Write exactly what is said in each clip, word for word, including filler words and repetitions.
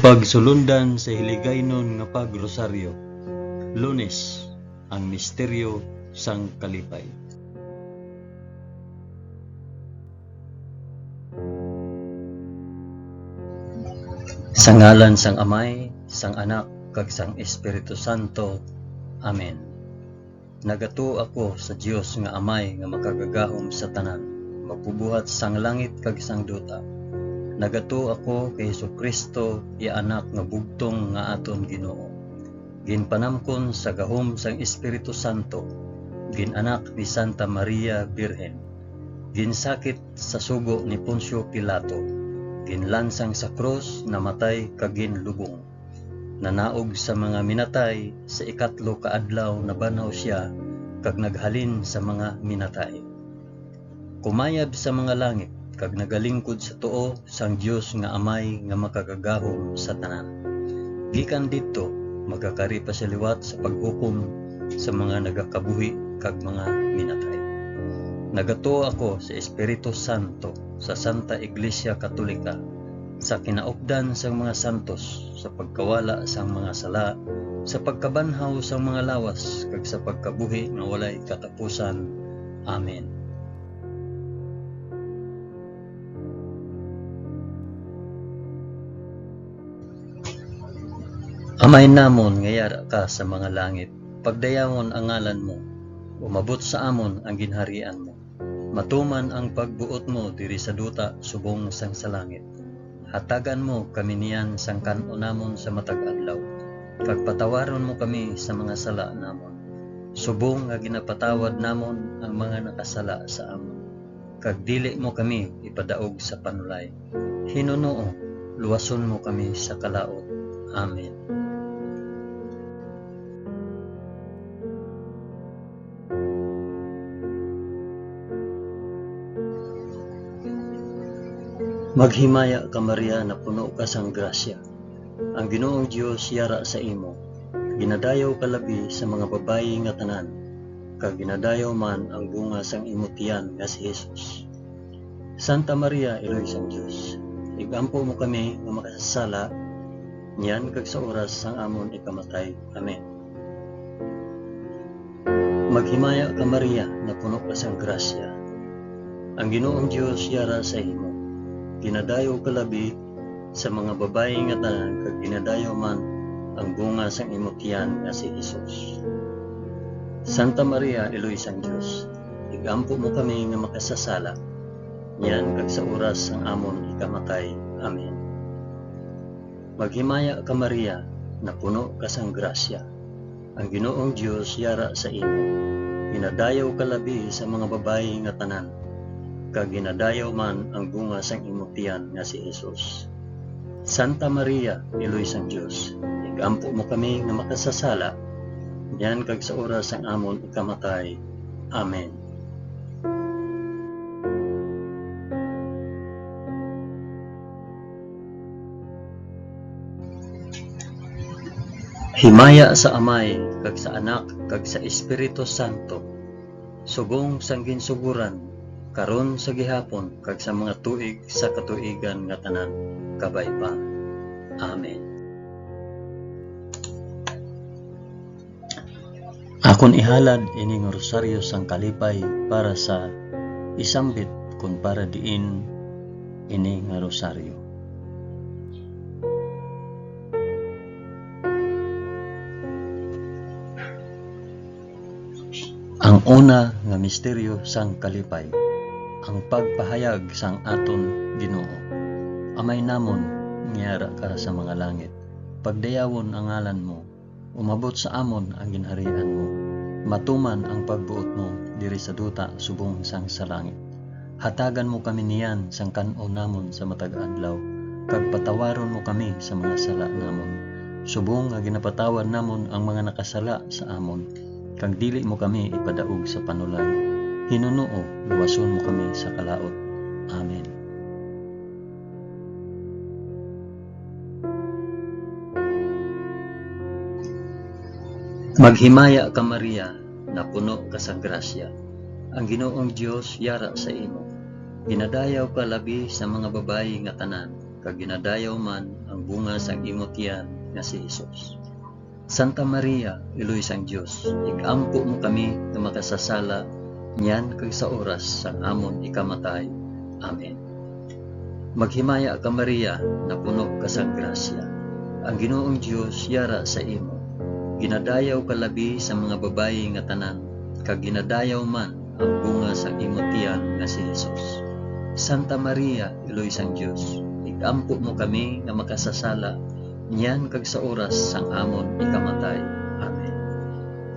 Pagsulundan sa Hiligaynon nga Pag-Rosaryo. Lunes, ang misteryo sang kalipay. Sa ngalan sang Amay, sang Anak, kag sang Espiritu Santo. Amen. Nagatuo ako sa Dios nga Amay nga makagagahom sa tanan, magbubuhat sang langit kag sang duta. Nagatuo ako kay Jesu-Cristo, iya Anak nga bugtong nga aton Ginoo. Ginpanamkon sa gahom sang Espiritu Santo, gin-anak ni Santa Maria Birhen. Ginsakit sa sugo ni Poncio Pilato, ginlansang sa krus, namatay kag ginlubong. Nanaog sa mga minatay, sa ikatlo ka adlaw nabanhaw sia, kag naghalin sa mga minatay. Kumayab sa mga langit, kag nagalingkod sa tuo sang Dios nga Amay nga makagagahom sa tanan. Gikan didto, magakari pa sia liwat sa paghukom sa mga nagakabuhi kag mga minatay. Nagatuo ako sa Espiritu Santo, sa Santa Iglesia Katolika, sa kinaupdan sang mga santos, sa pagkawala sang mga sala, sa pagkabanhaw sang mga lawas, kag sa pagkabuhi nga walay katapusan. Amen. Amay namon nga yara ka sa mga langit, pagdayawon ang ngalan mo, umabot sa amon ang ginharian mo. Matuman ang pagbuot mo diri sa duta subong sang sa langit. Hatagan mo kami niyan sang kan-on namon sa matag adlaw, kag patawaron mo kami sa mga sala namon, subong nga ginapatawad namon ang mga nakasala sa amon. Kag dili mo kami ipadaog sa panulay. Hinunoo, luwason mo kami sa kalaut. Amen. Maghimaya ka, Maria, napuno ka sang grasya. Ang Ginoong Dios yara sa imo. Ginadayaw ka labi sa mga babayi nga tanan, kag ginadayaw man ang bunga sang imo tiyan nga si Jesus. Santa Maria, Iloy sang Dios, ig-ampo mo kami nga makasasala, niyan kag sa oras sang amon ikamatay. Amen. Maghimaya ka, Maria, napuno ka sang grasya. Ang Ginoong Dios yara sa imo. Ginadayaw ka labi sa mga babayi nga tanan, kag ginadayaw man ang bunga sang imo tiyan nga si Jesus. Santa Maria, Iloy sang Dios, ig-ampo mo kami nga makasasala, niyan kag sa oras sang amon ikamatay. Amen. Maghimaya ka, Maria, napuno ka sang grasya. Ang Ginoong Dios yara sa imo. Ginadayaw ka labi sa mga babayi nga tanan, kag ginadayaw man ang bunga sang imo tiyan nga si Jesus. Santa Maria, Iloy sang Dios, ig-ampo mo kami nga makasasala, niyan kag sa oras sang amon ikamatay. Amen. Himaya sa Amay, kag sa Anak, kag sa Espiritu Santo, subong sang ginsugoran, karon, sa gihapon, kag sa mga tuig sa katuigan nga tanan. Kabay pa. Amen. Akon ihalad ini nga rosaryo sang kalipay para sa isambit kon para diin ini nga rosaryo. Ang una nga misteryo sang kalipay, ang pagpahayag sang aton Ginoo. Amay namon nga yara ka sa mga langit, pagdayawon ang ngalan mo. Umabot sa amon ang ginharian mo. Matuman ang pagbuot mo diri sa duta subong sang sa langit. Hatagan mo kami niyan sang kan-on namon sa matag adlaw, kag patawaron mo kami sa mga sala namon, subong nga ginapatawad namon ang mga nakasala sa amon, kag dili mo kami ipadaog sa panulay. Hinunoo, luwason mo kami sa kalaut. Amen. Maghimaya ka, Maria, napuno ka sang grasya. Ang Ginoong Dios yara sa imo. Ginadayaw ka labi sa mga babayi nga tanan, kag ginadayaw man ang bunga sang imo tiyan nga si Jesus. Santa Maria, Iloy sang Dios, ig-ampo mo kami nga makasasala niyan kag sa oras sang amon ikamatay. Amen. Maghimaya ka, Maria, napuno ka sang grasya. Ang Ginoong Dios yara sa imo. Ginadayaw ka labi sa mga babayi nga tanan, kag ginadayaw man ang bunga sang imo tiyan nga si Jesus. Santa Maria, Iloy sang Dios, ig-ampo mo kami nga makasasala niyan kag sa oras sang amon ikamatay. Amen.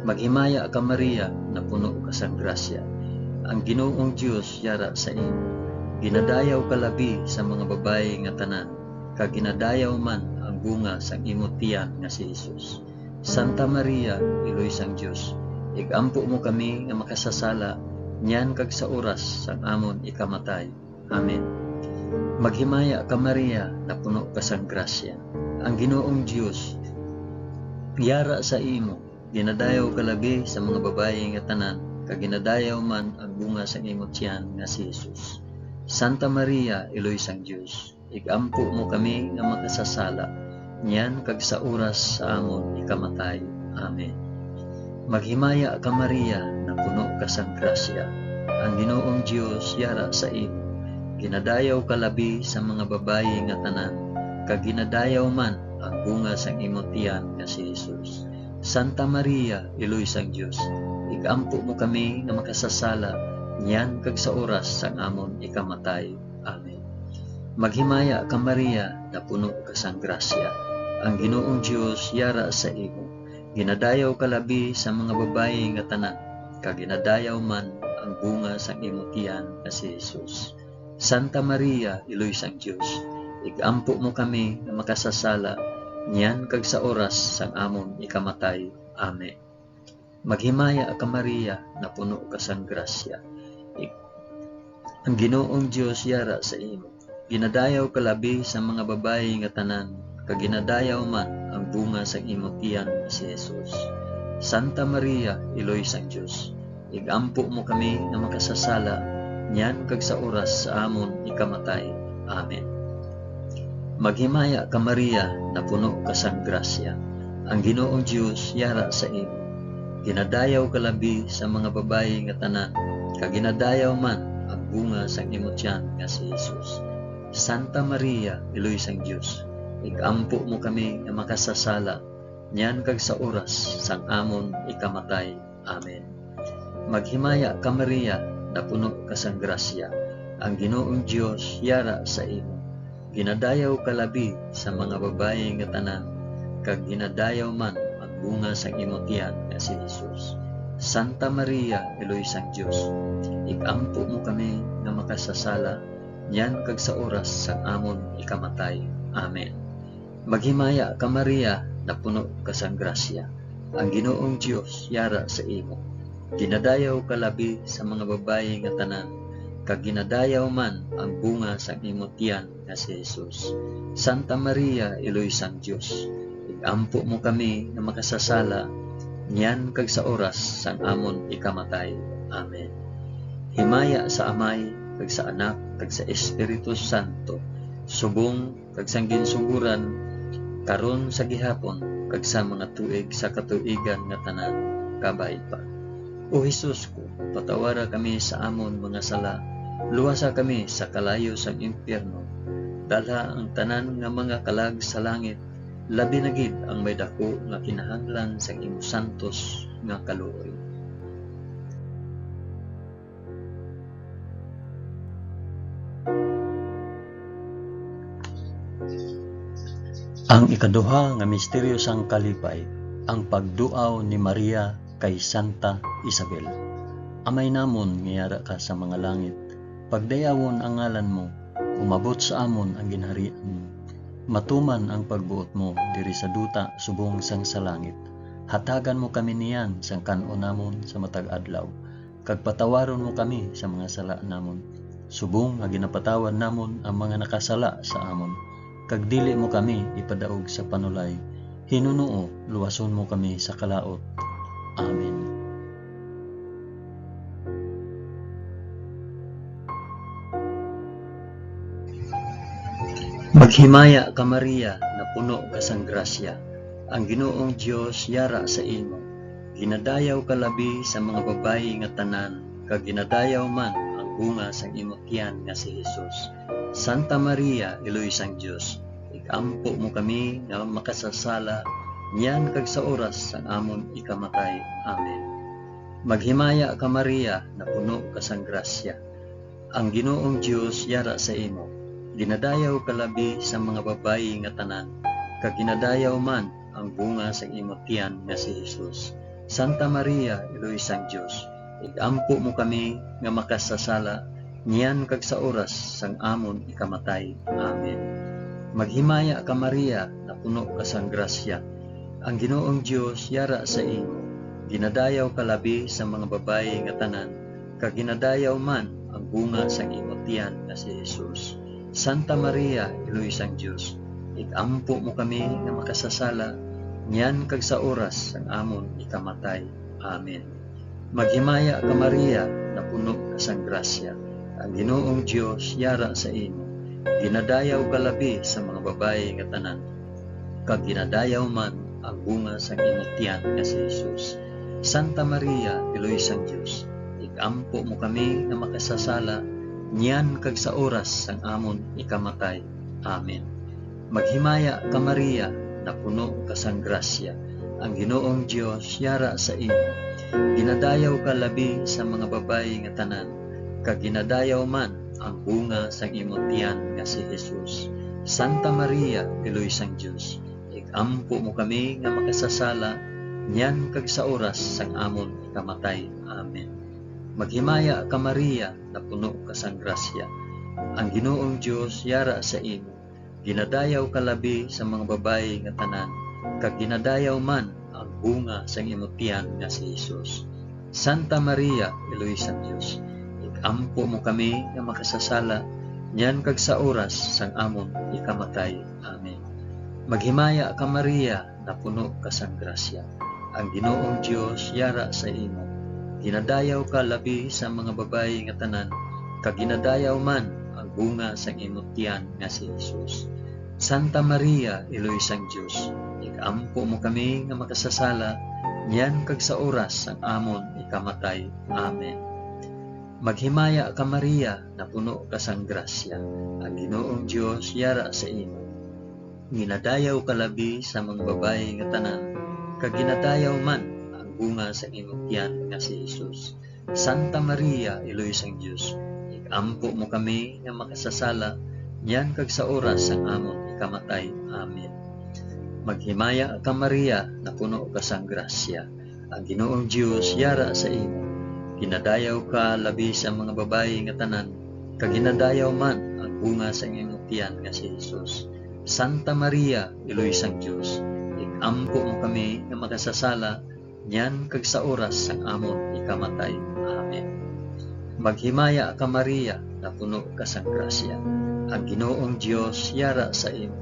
Maghimaya ka, Maria, napuno ka sang grasya. Ang Ginoong Dios yara sa imo. Ginadayaw ka labi sa mga babayi nga tanan, kag ginadayaw man ang bunga sang imo tiyan nga si Jesus. Santa Maria, Iloy sang Dios, ig-ampo mo kami nga makasasala niyan kag sa oras sang amon ikamatay. Amen. Maghimaya ka, Maria, napuno ka sang grasya. Ang Ginoong Dios yara sa imo. Ginadayaw ka labi sa mga babayi nga tanan, kag ginadayaw man ang bunga sang imo tiyan nga si Jesus. Santa Maria, Iloy sang Dios, ig-ampo mo kami nga makasasala, niyan kag sa oras sa amon ikamatay. Amen. Maghimaya ka, Maria, napuno ka sang grasya. Ang Ginoong Dios yara sa imo. Ginadayaw ka labi sa mga babayi nga tanan, kag ginadayaw man ang bunga sang imo tiyan nga si Jesus. Santa Maria, Iloy sang Dios, ig-ampo mo kami nga makasasala, niyan kag sa oras sang amon ikamatay. Amen. Maghimaya ka, Maria, napuno ka sang grasya. Ang Ginoong Dios yara sa imo. Ginadayaw ka labi sa mga babayi nga tanan, kag ginadayaw man ang bunga sang imo tiyan nga si Jesus. Santa Maria, Iloy sang Dios, ig-ampo mo kami nga makasasala, niyan kag sa oras sang amon ikamatay. Amen. Maghimaya ka, Maria, napuno ka sang grasya. Ig-, ang Ginoong Dios yara sa imo. Ginadayaw ka labi sa mga babayi nga tanan, kag ginadayaw man ang bunga sang imo tiyan nga si Jesus. Santa Maria, Iloy sang Dios, ig-ampo mo kami nga makasasala, niyan kag sa oras sa amon ikamatay. Amen. Maghimaya ka, Maria, napuno ka sang grasya. Ang Ginoong Dios yara sa imo. Ginadayaw ka labi sa mga babayi nga tanan, kag ginadayaw man ang bunga sang imo tiyan nga si Jesus. Santa Maria, Iloy sang Dios, ig-ampo mo kami nga makasasala, niyan kag sa oras sang amon ikamatay. Amen. Maghimaya ka, Maria, napuno ka sang grasya. Ang Ginoong Dios yara sa imo. Ginadayaw ka labi sa mga babayi nga tanan, kag ginadayaw man ang bunga sang imo tiyan nga si Jesus. Santa Maria, Iloy sang Dios, ig-ampo mo kami nga makasasala, niyan kag sa oras sang amon ikamatay. Amen. Maghimaya ka, Maria, napuno ka sang grasya. Ang Ginoong Dios yara sa imo. Ginadayaw ka labi sa mga babayi nga tanan, kag ginadayaw man ang bunga sang imo tiyan nga si Jesus. Santa Maria, Iloy sang Dios, ig-ampo mo kami nga makasasala, niyan kag sa oras sang amon ikamatay. Amen. Himaya sa Amay, kag sa Anak, kag sa Espiritu Santo, subong kag sang ginsugoran, karon, sa gihapon, kag sa mga tuig sa katuigan nga tanan. Kabay pa. O Jesus ko, patawara kami sa amon mga sala, luwasa kami sa kalayo sang impyerno, dalha ang tanan nga mga kalag sa langit, labi na gid ang may daku nga kinahanglan sang imo santos nga kaluoy. Ang ikaduha nga misteryo sang kalipay, ang pagduaw ni Maria kay Santa Isabel. Amay namon nga yara ka sa mga langit, pagdayawon ang ngalan mo, umabot sa amon ang ginharian mo. Matuman ang pagbuot mo diri sa duta subong sang sa langit. Hatagan mo kami niyan sang kan-on namon sa matag adlaw, kag patawaron mo kami sa mga sala namon, subong nga ginapatawad namon ang mga nakasala sa amon, kag dili mo kami ipadaog sa panulay. Hinunoo, luwason mo kami sa kalaut. Amen. Maghimaya ka, Maria, nga puno ka sang grasya, ang Ginoong Dios yara sa imo. Ginadayaw ka labi sa mga babayi nga tanan, kag ginadayaw man ang bunga sang imo tiyan nga si Jesus. Santa Maria, Iloy sang Dios, igampo mo kami nga makasasala, niyan kag sa oras sang amon ikamatay. Amen. Maghimaya ka, Maria, nga puno ka sang grasya, ang Ginoong Dios yara sa imo. Ginadayaw ka labi sa mga babayi nga tanan, kag ginadayaw man ang bunga sang imo tiyan nga si Jesus. Santa Maria, Iloy sang Dios, igampo mo kami nga makasasala, niyan kag sa oras sang amon ikamatay. Amen. Maghimaya ka, Maria, nga puno ka sang grasya, ang Ginoong Dios yara sa imo. Ginadayaw ka labi sa mga babayi nga tanan, kag ginadayaw man ang bunga sang imo tiyan nga si Jesus. Santa Maria, Iloy sang Dios, igampo mo kami nga makasasala, niyan kag sa oras sang amon ikamatay. Amen. Maghimaya ka, Maria, nga puno ka sang grasya, ang Ginoong Dios yara sa imo. Ginadayaw ka labi sa mga babayi nga tanan, kag ginadayaw man ang bunga sang imo tiyan nga si Jesus. Santa Maria, Iloy sang Dios, igampo mo kami nga makasasala, niyan kag sa oras sang amon ikamatay. Amen. Maghimaya ka, Maria, nga puno ka sang grasya, ang Ginoong Dios yara sa imo. Ginadayaw ka labi sa mga babayi nga tanan, kag ginadayaw man ang bunga sang imo tiyan nga si Jesus. Santa Maria, Iloy sang Dios, igampo mo kami nga makasasala, niyan kag sa oras sang amon ikamatay. Amen. Maghimaya ka, Maria, nga puno ka sang grasya, ang Ginoong Dios yara sa imo. Ginadayaw ka labi sa mga babayi nga tanan, kag ginadayaw man ang bunga sang imo tiyan nga si Jesus. Santa Maria, Iloy sang Dios, igampo mo kami nga makasasala, niyan kag sa oras sang amon ikamatay. Amen. Maghimaya ka, Maria, nga puno ka sang grasya, ang Ginoong Dios yara sa imo. Ginadayaw ka labi sa mga babayi nga tanan, kag ginadayaw man ang bunga sang imo tiyan nga si Jesus. Santa Maria, Iloy sang Dios, igampo mo kami nga makasasala, niyan kag sa oras sang amon ikamatay. Amen. Maghimaya ka, Maria, nga puno ka sang grasya, ang Ginoong Dios yara sa imo. Ginadayaw ka labi sa mga babayi nga tanan, kag ginadayaw man ang bunga sang imong tiyan nga si Jesus. Santa Maria, Iloy sang Dios, igampo mo kami nga makasasala, niyan kag sa oras sang amon ikamatay. Amen. Maghimaya ka, Maria, nga puno ka sang grasya, ang Ginoong Dios yara sa imo. Ginadayaw ka labi sa mga babayi nga tanan, kag ginadayaw man ang bunga sang imong tiyan nga si Jesus. Santa Maria, Iloy sang Dios, igampo mo kami nga makasasala, niyan kag sa oras sang amon ikamatay. Amen. Maghimaya ka, Maria, nga puno ka sang grasya, ang Ginoong Dios yara sa imo.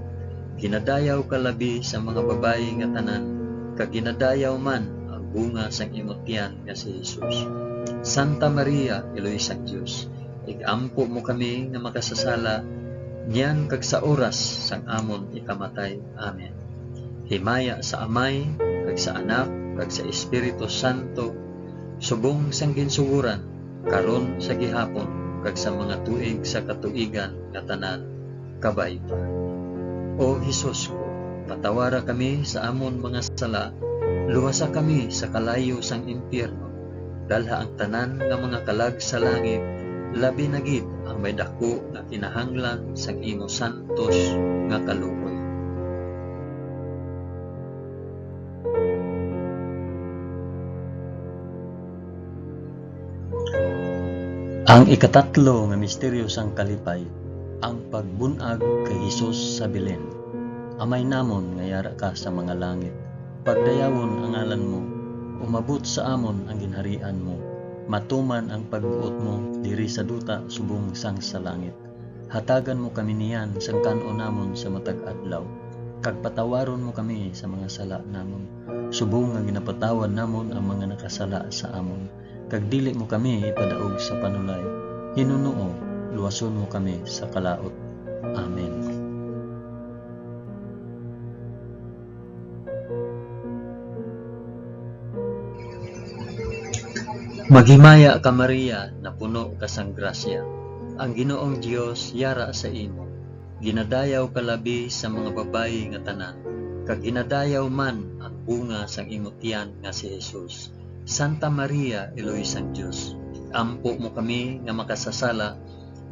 Ginadayaw ka labi sa mga babayi nga tanan, kag ginadayaw man ang bunga sang imo tiyan nga si Jesus. Santa Maria, Iloy sang Dios, igampo mo kami nga makasasala, niyan kag sa oras sang amon ikamatay. Amen. Himaya sa Amay, kag sa Anak, kag sa Espiritu Santo, subong sang ginsuguran, karon, sa gihapon, kag sa mga tuig sa katuigan nga tanan. Kabay pa. O Jesus ko, patawara kami sa amon mga sala, luwasa kami sa kalayo sang impyerno, dalha ang tanan nga mga kalag sa langit, labi na gid ang may daku nga kinahanglan sang imo santos nga kaluoy. Ang ikatatlo nga misteryo sang kalipay, ang pagbun-ag kay Jesus sa Belen. Amay namon nga yara ka sa mga langit, pagdayawon ang ngalan mo, umabot sa amon ang ginharian mo, matuman ang pagbuot mo diri sa duta subong sang sa langit. Hatagan mo kami niyan sang kan-on namon sa matag adlaw, kag patawaron mo kami sa mga sala namon, subong nga ginapatawad namon ang mga nakasala sa amon, kag dili mo kami ipadaog sa panulay. Hinunoo, luwason mo kami sa kalaut. Amen. Maghimaya ka, Maria, napuno ka sang grasya. Ang Ginoong Dios yara sa imo. Ginadayaw ka labi sa mga babayi nga tanan, kag ginadayaw man ang bunga sang imo tiyan nga si Jesus. Santa Maria, Iloy sang Dios, ig-ampo mo kami nga makasasala,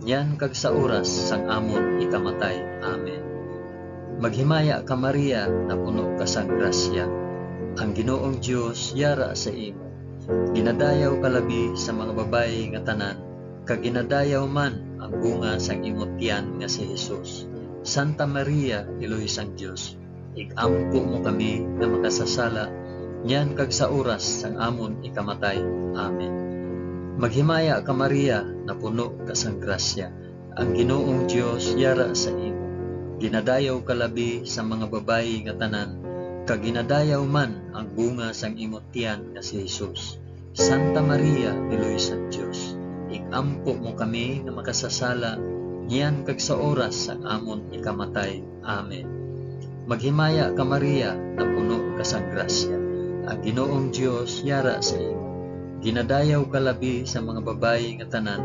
niyan kag sa oras sang amon ikamatay. Amen. Maghimaya ka, Maria, napuno ka sang grasya. Ang Ginoong Dios yara sa imo. Ginadayaw ka labi sa mga babayi nga tanan, kag ginadayaw man ang bunga sang imo tiyan nga si Jesus. Santa Maria, Iloy sang Dios, ig-ampo mo kami nga makasasala, niyan kag sa oras sang amon ikamatay. Amen. Maghimaya ka, Maria, napuno ka sang grasya. Ang Ginoong Dios yara sa imo. Ginadayaw ka labi sa mga babayi nga tanan, kag ginadayaw man ang bunga sang imo tiyan nga si Jesus. Santa Maria, Iloy sang Dios, ig-ampo mo kami nga makasasala, niyan kag sa oras sang amon ikamatay. Amen. Maghimaya ka, Maria, napuno ka sang grasya. Ang Ginoong Dios yara sa imo. Ginadayaw ka labi sa mga babayi nga tanan,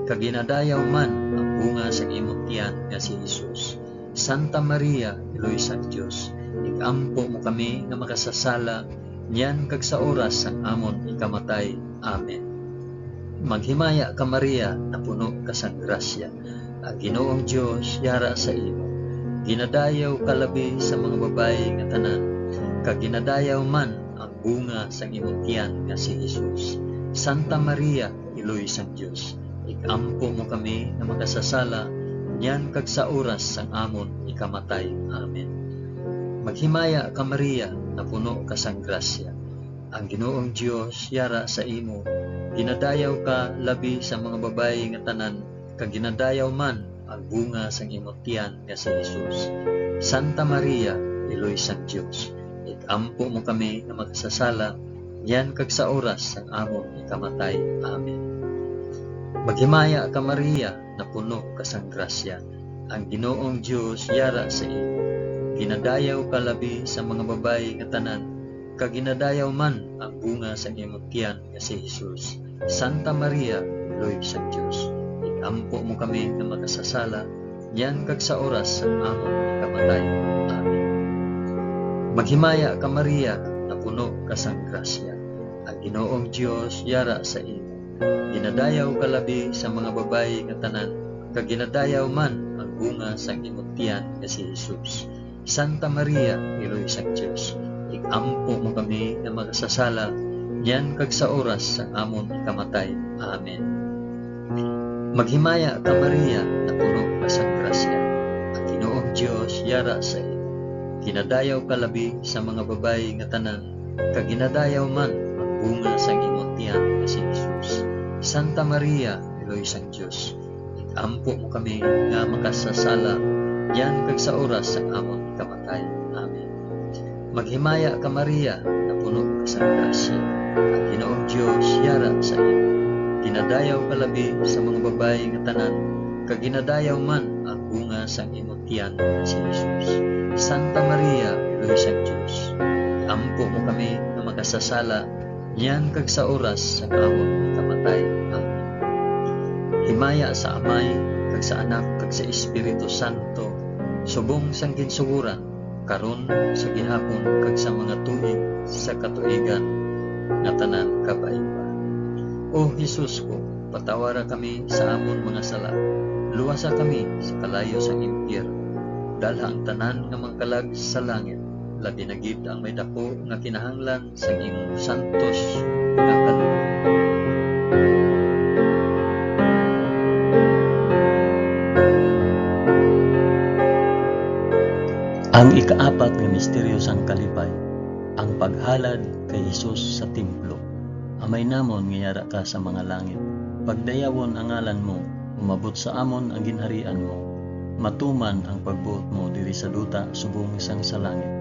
kag ginadayaw man ang bunga sa imo tiyan nga si Jesus. Santa Maria, Iloy sang Dios, ig-ampo mo kami nga makasasala, niyan kag sa oras sang amon ikamatay. Amen. Maghimaya ka, Maria, napuno ka sang grasya. Ang Ginoong Dios yara sa imo. Ginadayaw ka labi sa mga babayi nga tanan, kag ginadayaw man ang bunga sang imo tiyan nga si Jesus. Santa Maria, Iloy sang Dios, ig-ampo mo kami nga makasasala, niyan kag sa oras sang amon ikamatay. Amen. Maghimaya ka, Maria, napuno ka sang grasya. Ang Ginoong Dios yara sa imo. Ginadayaw ka labi sa mga babayi nga tanan, kag ginadayaw man ang bunga sang imo tiyan nga si Jesus. Santa Maria, Iloy sang Dios, ig-ampo mo kami nga makasasala, niyan kag sa oras sang amon ikamatay. Amen. Maghimaya ka, Maria, napuno ka sang grasya. Ang Ginoong Dios yara sa imo. Ginadayaw ka labi sa mga babayi nga tanan, kag ginadayaw man ang bunga sang imo tiyan nga si Jesus. Santa Maria, Iloy sang Dios, ig-ampo mo kami nga makasasala, niyan kag sa oras sang amon kamatay. Amen. Maghimaya ka, Maria, napuno ka sang grasya. Ang Ginoong Dios yara sa imo. Ginadayaw ka labi sa mga babayi nga tanan, kag ginadayaw man ang bunga sang imo tiyan nga si Jesus. Santa Maria, Iloy sang Dios, ig-ampo mo kami nga makasasala, niyan kag sa oras sang amon kamatay. Amen. Maghimaya ka, Maria, napuno ka sang grasya. Ang Ginoong Dios yara sa imo. Ginadayaw ka labi sa mga babayi nga tanan, kag ginadayaw man ang bunga sang imo tiyan nga si Jesus. Santa Maria, Iloy sang Dios, ig-ampo mo kami nga makasasala, niyan kag sa oras sang amon kamatay. Amen. Maghimaya ka, Maria, napuno ka sang grasya. Ang Ginoong Dios yara sa imo. Ginadayaw ka labi sa mga babayi nga tanan, kag ginadayaw man ang bunga sang imo tiyan nga si Jesus. Santa Maria, Iloy sang Dios, ampo mo kami nga makasasala, niyan kag sa oras sang amon kamatay. Amen. Himaya sa Amay, kag sa Anak, kag sa Espiritu Santo, subong sang ginsugoran, karon, sa gihapon, kag sa mga tuig sa katuigan nga tanan. Kabay pa. O Jesus ko, patawara kami sa amon mga sala, luwasa kami sa kalayo sang impyerno, dalha ang tanan nga mga kalag sa langit, labi na gid ang may daku nga kinahanglan sang imong santos nga kalooban. Ang ikaapat nga misteryo sang kalipay, ang paghalad kay Jesus sa templo. Amay namon nga yara ka sa mga langit, pagdayawon ang ngalan mo, umabot sa amon ang ginharian mo, matuman ang pagbuot mo diri sa duta subong sang sa langit.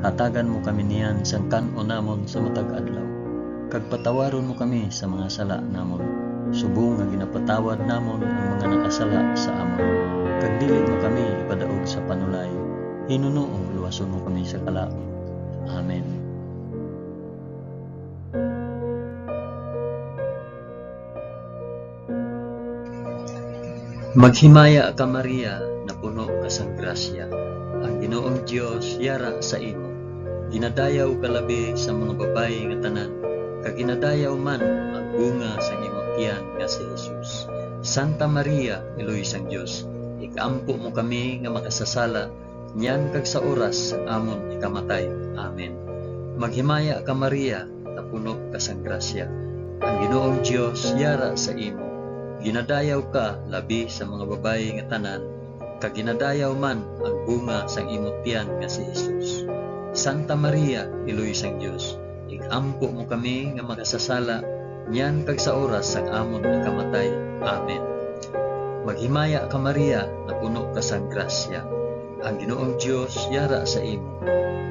Hatagan mo kami niyan sang kan-on namon sa matag adlaw, kag patawaron mo kami sa mga sala namon, subong nga ginapatawad namon ang mga nakasala sa amon, kag dili mo kami ipadaog sa panulay, hinunoo luwason mo kami sa kalaut. Amen. Maghimaya ka, Maria, napuno ka sang grasya. Ang Ginoong Dios yara sa imo. Ginadayaw ka labi sa mga babayi nga tanan, kag ginadayaw man ang bunga sang imong tiyan nga si Jesus. Santa Maria, Iloy sang Dios, ig-ampo mo kami nga makasasala, niyan kag sa oras sang amon ikamatay. Amen. Maghimaya ka, Maria, napuno ka sang grasya. Ang Ginoong Dios yara sa imo. Ginadayaw ka labi sa mga babayi nga tanan, kag ginadayaw man ang bunga sang imo tiyan nga si Jesus. Santa Maria, Iloy sang Dios, ig-ampo mo kami nga makasasala, niyan kag sa oras sang amon ikamatay. Amen. Maghimaya ka, Maria, napuno ka sang grasya. Ang Ginoong Dios yara sa imo.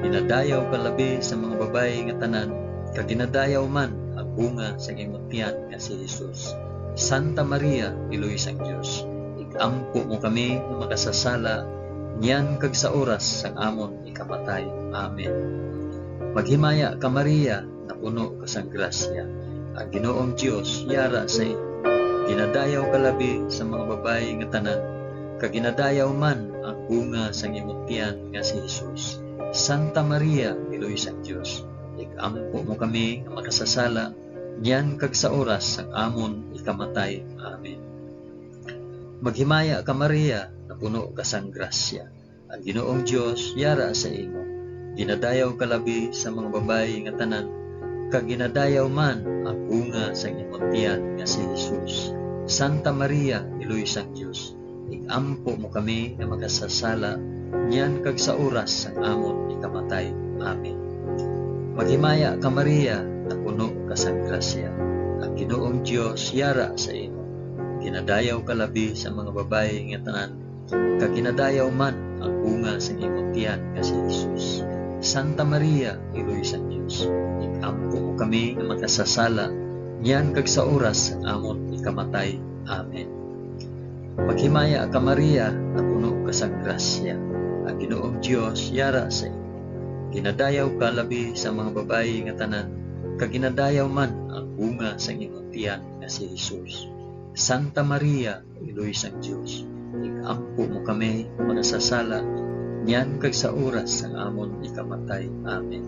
Ginadayaw ka labi sa mga babayi nga tanan, kag ginadayaw man ang bunga sang imo tiyan nga si Jesus. Santa Maria, Iloy sang Dios, ig-ampo mo kami nga makasasala, niyan kag sa oras sang amon ikamatay. Amen. Maghimaya ka, Maria, napuno ka sang grasya. Ang Ginoong Dios yara sa imo. Ginadayaw ka labi sa mga babayi nga tanan, kag ginadayaw man ang bunga sang imong tiyan nga si Jesus. Santa Maria, Iloy sang Dios, ig-ampo mo kami nga makasasala, niyan kag sa oras sang amon ikamatay. Amen. Maghimaya ka, Maria, napuno ka sang grasya. Ang Ginoong Dios yara sa imo. Ginadayaw ka labi sa mga babayi nga tanan, kag ginadayaw man ang bunga sang imong tiyan nga si Jesus. Santa Maria, Iloy sang Dios, ig-ampo mo kami nga makasasala, niyan kag sa oras sang amon ikamatay. Amen. Maghimaya ka, Maria, napuno ka sang grasya. Ang Ginoong Dios yara sa imo. Ginadayaw ka labi sa mga babayi nga tanan, kag ginadayaw man ang bunga sang imong tiyan nga si Jesus. Santa Maria, Iloy sang Dios, ig-ampo mo kami nga makasasala, niyan kag sa oras sang amon ikamatay. Amen. Maghimaya ka, Maria, napuno ka sang grasya. Ang Ginoong Dios yara sa imo. Ginadayaw ka labi sa mga babayi nga tanan, kag ginadayaw man ang bunga sang imong tiyan nga si Jesus. Santa Maria, Iloy sang Dios, ig-ampo mo kami nga makasasala, niyan kag sa oras sang amon ikamatay. Amen.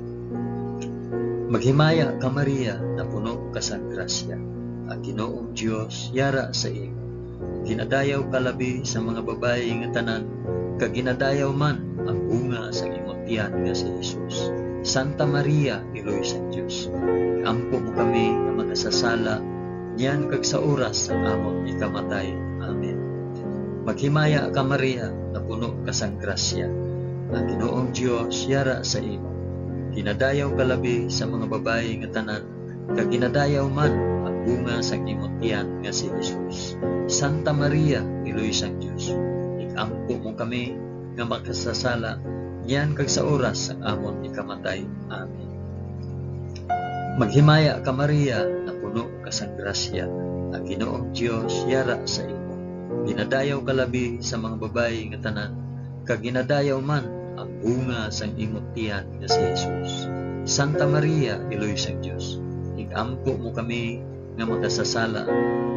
Maghimaya ka, Maria, napuno ka sang grasya. Ang Ginoong Dios yara sa imo. Ginadayaw ka labi sa mga babayi nga tanan, kag ginadayaw man ang bunga sang imong tiyan nga si Jesus. Santa Maria, Iloy sang Dios, ig-ampo mo kami nga makasasala, niyan kag sa oras sang amon ikamatay. Amen. Maghimaya ka, Maria, napuno ka sang grasya. Ang Ginoong Dios yara sa imo. Ginadayaw ka labi sa mga babayi nga tanan, kag ginadayaw man ang bunga sang imong tiyan nga si Jesus. Santa Maria, Iloy sang Dios, ig-ampo mo kami nga makasasala, niyan kag sa oras sang amon ikamatay. Amen. Maghimaya ka, Maria, napuno ka sang grasya, ang Ginoong Dios yara sa imo. Ginadayaw ka labi sa mga babayi nga tanan, kag ginadayaw man ang bunga sang imong tiyan nga si Jesus. Santa Maria, Iloy sang Dios, ig-ampo mo kami nga makasasala,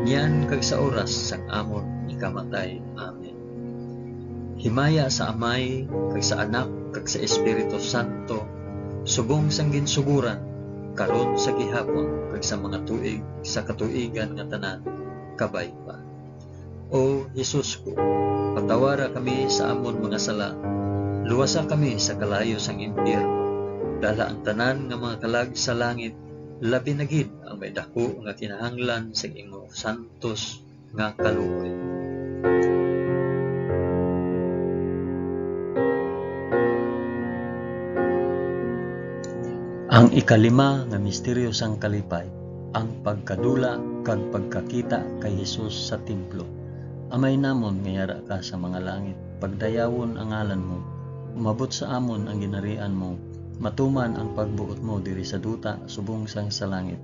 niyan kag sa oras sang amon ikamatay. Amen. Himaya sa Amay, kag sa Anak, kag sa Espiritu Santo, subong sang ginsugoran, karon, sa gihapon, kag sa mga tuig sa katuigan nga tanan. Kabay pa. O Jesus ko, patawara kami sa amon mga sala, luwasa kami sa kalayo sang impyerno, dala ang tanan nga mga kalag sa langit, labi na gid ang may daku nga kinahanglan sang imo santos nga kaluoy. Ang ikalima nga misteryo sang kalipay, ang pagkadula kag pagkakita kay Jesus sa templo. Amay namon nga yara ka sa mga langit, pagdayawon ang ngalan mo. Umabot sa amon ang ginharian mo. Matuman ang pagbuot mo diri sa duta subong sang sa langit.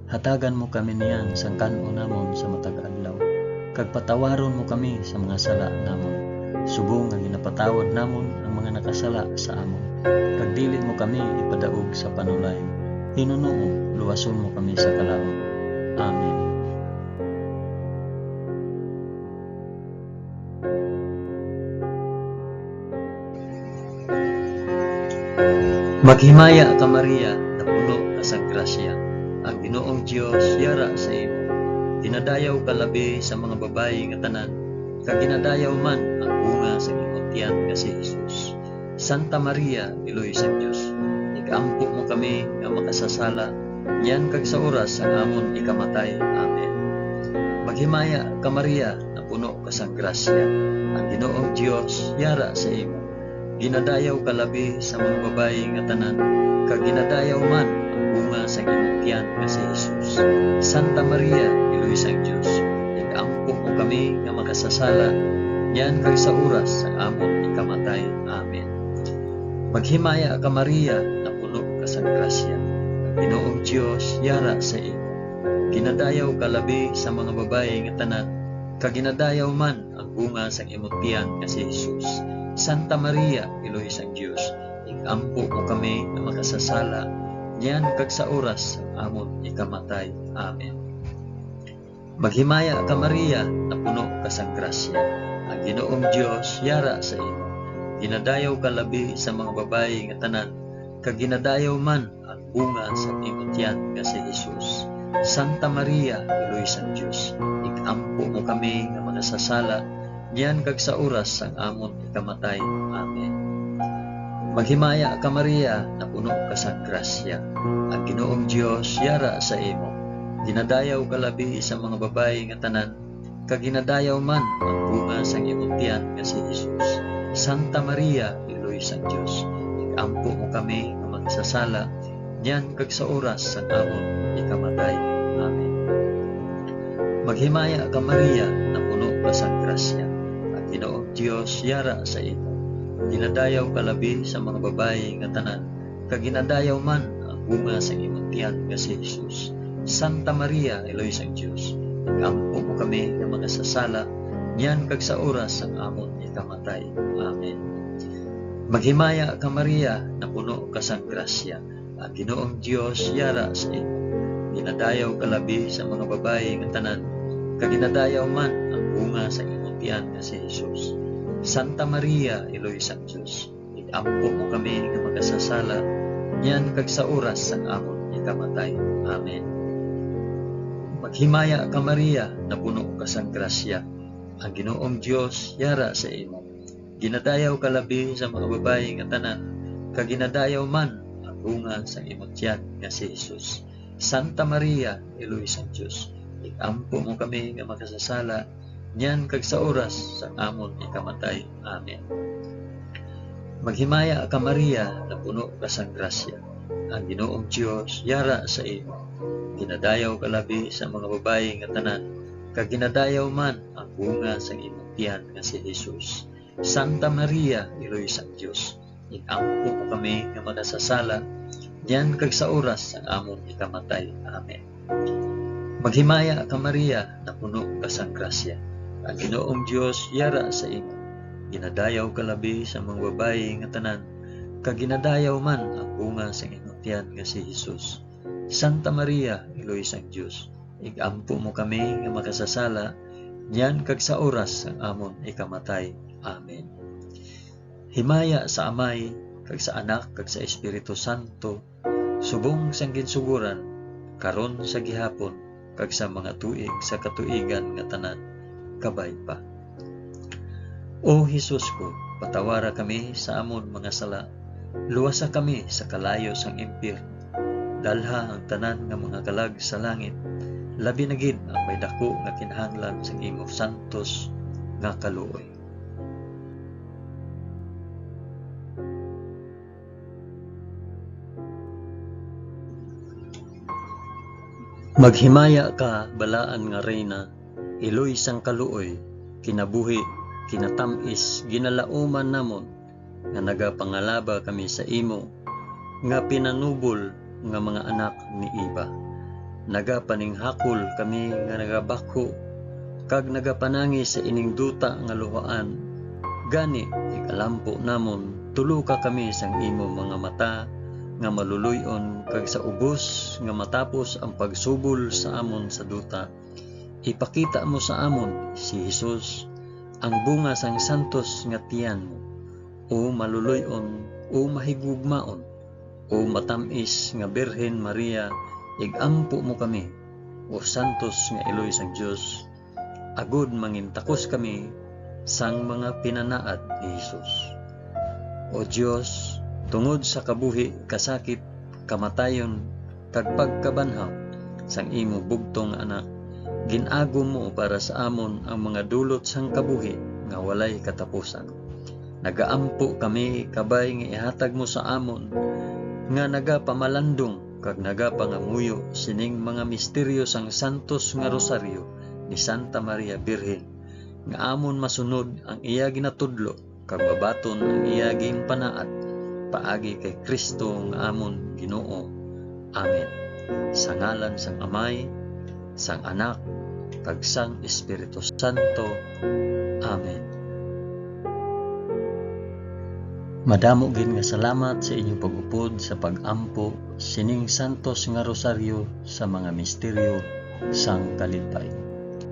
Hatagan mo kami niyan sang kan-on namon sa matag adlaw, kag patawaron mo kami sa mga sala namon, subong nga ginapatawad namon ang mga nakasala sa amon. Kag dili mo kami ipadaog sa panulay. Hinunoo, luwason mo kami sa kalaut. Amen. Maghimaya ka, Maria, napuno ka sang grasya. Ang Ginoong Dios yara sa imo. Ginadayaw ka labi sa mga babayi nga tanan, kag ginadayaw man ang bunga sang imong tiyan nga si Jesus. Santa Maria, Iloy sang Dios, ig-ampo mo kami nga makasasala, niyan kag sa oras sang amon ikamatay. Amen. Maghimaya ka, Maria, napuno ka sang grasya. Ang Ginoong Dios yara sa imo. Ginadayaw ka labi sa mga babayi nga tanan, kag ginadayaw man ang bunga sang imong tiyan nga si Jesus. Santa Maria, Iloy sang Dios, ig-ampo mo kami nga makasasala, niyan kag sa oras sang amon ikamatay. Amen. Maghimaya ka, Maria, napuno ka sang grasya. Ang Ginoong Dios yara sa imo. Ginadayaw ka labi sa mga babayi nga tanan, kag ginadayaw man ang bunga sang imong tiyan nga si Jesus. Santa Maria, Iloy sang Dios, ig-ampo mo kami nga makasasala, niyan kag sa oras sang amon ikamatay. Amen. Maghimaya ka, Maria, napuno ka sang grasya. Ang Ginoong Dios yara sa imo. Ginadayaw ka labi sa mga babayi nga tanan, kag ginadayaw man ang bunga sang imong tiyan nga si Jesus. Santa Maria, Iloy sang Dios, ig-ampo mo kami nga makasasala, niyan kag sa oras sang amon ikamatay. Amen. Maghimaya ka, Maria, napuno ka sang grasya. Ang Ginoong Dios yara sa imo. Ginadayaw ka labi sa mga babayi nga tanan, kag ginadayaw man ang bunga sang imong tiyan nga si Jesus. Santa Maria, Iloy sang Dios, ig-ampo mo kami nga makasasala, niyan kag sa oras sang amon ikamatay. Amen. Maghimaya ka, Maria, napuno ka sang grasya. Ang Ginoong Dios yara sa imo. Ginadayaw ka labi sa mga babayi nga tanan, kag ginadayaw man ang bunga sang imong tiyan nga si Jesus. Santa Maria, Iloy sang Dios, ig-ampo mo kami nga makasasala, niyan kag sa oras sang amon ikamatay. Amen. Maghimaya ka, Maria, napuno ka sang grasya. Ang Ginoong Dios yara sa imo. Ginadayaw ka labi sa mga babayi nga tanan, kag ginadayaw man ang bunga sa imong tiyan nga si Jesus. Santa Maria, Iloy sang Dios, ig-ampo mo kami nga makasasala, niyan kag sa oras sang amon ikamatay. Amen. Maghimaya ka, Maria, napuno ka sang grasya. Ang Ginoong Dios yara sa imo. Ginadayaw ka labi sa mga babayi nga tanan, kag ginadayaw man ang bunga sang imong tiyan nga si Jesus. Santa Maria, Iloy sang Dios, ig-ampo mo kami nga makasasala, niyan kag sa oras sang amon ikamatay. Amen. Maghimaya ka, Maria, napuno ka sang grasya. Ang Ginoong Dios yara sa imo. Ginadayaw ka labi sa mga babayi nga tanan, kag ginadayaw man ang bunga sang imong tiyan nga si Jesus. Santa Maria, Iloy sang Dios, ig-ampo mo kami nga makasasala, niyan kag sa oras sang amon ikamatay. Amen. Maghimaya ka, Maria, napuno ka sang grasya. Ang Ginoong Dios yara sa imo. Ginadayaw ka labi sa mga babayi nga tanan, kag ginadayaw man ang bunga sang imong tiyan nga si Jesus. Santa Maria, Iloy sang Dios, ig-ampo mo kami nga makasasala, niyan kag sa oras sang amon ikamatay. Amen. Himaya sa Amay, kag sa Anak, kag sa Espiritu Santo, subong sang ginsugoran, karon sa gihapon, kag sa mga tuig sa katuigan nga tanan. Kabay pa. O Jesus ko, patawara kami sa amon mga sala, luwasa kami sa kalayo sang impyerno, dalha ang tanan nga mga kalag sa langit, labi na gid ang may daku nga kinahanglan sang imong santos nga kaluoy. Maghimaya ka, balaan nga Reyna, iloy sang kaluoy, kinabuhi, kinatam-is, ginalauman namon, nga nagapangalaba kami sa imo, nga pinanubol nga mga anak ni Eva. Nagapaninghakol kami nga nagabakho, kag nagapanangi sa ining duta nga luhaan. Gani, ig-alampo namon, tuloka kami sang imo mga mata nga maluloy-on, kag sa ubos nga matapos ang pagsubol sa amon sa duta, ipakita mo sa amon si Jesus, ang bunga sang santos nga tiyan mo, o maluloy-on, O mahigugmaon, o matam-is nga Birhen Maria, ig-ampo mo kami, o santos nga iloy sang Dios, agod mangintakos kami sang mga pinanaad ni Jesus. O Dios, tungod sa kabuhi, kasakit, kamatayon, kag pagkabanhaw sang imo bugtong Anak, gin-agom mo para sa amon ang mga dulot sang kabuhi nga walay katapusan. Nagaampo kami kabay nga ihatag mo sa amon nga nagapamalandong kag nagapangamuyo sining mga misteryo sang santos nga rosaryo ni Santa Maria Birhen, nga amon masunod ang iya ginatudlo kag mabaton ang iya ginpanaad, paagi kay Cristo nga amon Ginoo. Amen. Sa ngalan sang Amay, sang Anak, kag sang Espiritu Santo. Amen. Madamo gid nga salamat sa inyong pag-upod sa pag-ampo sining santos nga rosaryo sa mga misteryo sang kalimpay.